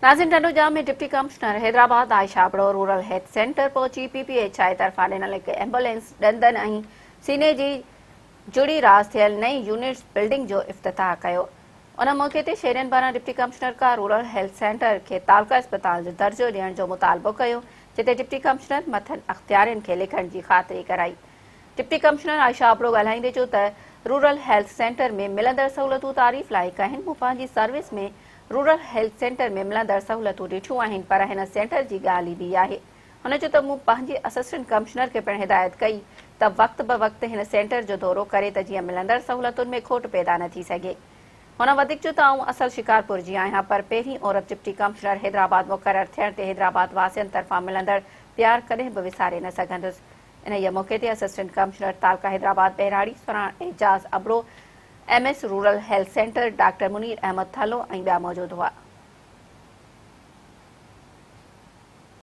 ناظرين Tando Jam ۾ deputy commissioner Hyderabad Ayesha Abro rural health centre پهچي P P H I طرفان ڏنل هڪ ايمبولينس ڏندن ۽ سيني جي جڙي راس ٿيل نئين يونٽس بلڊنگ جو افتتاح ڪيو ان موقعي تي شهرين پاران ڊپٽي ڪمشنر کان رورل هيلٿ سينٽر کي تعلقه اسپتال جو درجو ڏيڻ جو مطالبو ڪيو جتي ڊپٽي ڪمشنر مٿن اختيارين کي لکڻ جي خاطري ڪرائي ڊپٽي ڪمشنر عائشه ابڙو ڳالهائيندي چيو ته رورل هيلٿ سينٽر ۾ ملندڙ سهولتون تعريف لائق آهن، مون پنهنجي سروس ۾ رورل هيلٿ سينٽر ۾ ملندڙ سهولتون ڏٺيون آهن پر هن سينٽر جي ڳالهه ئي ٻي آهي. هن چيو ته مون پنهنجي اسسٽنٽ ڪمشنر کي پڻ هدايت ڪئي ته وقت به وقت هن سينٽر جو دورو ڪري ته جيئن ملندڙ سهولتن ۾ کوٽ پيدا نه ٿي سگهي. هن وڌيڪ چيو ته آئون اصل شڪارپور جي آهيان پر پهرين عورت ڊپٽي ڪمشنر حيدرآباد مقرر ٿيڻ تي حيدرآباد واسين طرفان ملندڙ پيار ڪڏهن به وساري نه سگهندس. انهيء موقعي تي اسسٽنٽ ڪمشنر تعلقه حيدرآباد ٻهراڙي Sohran Ejaz Abro, M S rural health centre doctor Munir Ahmed Thalo ۽ ٻيا موجود هئا.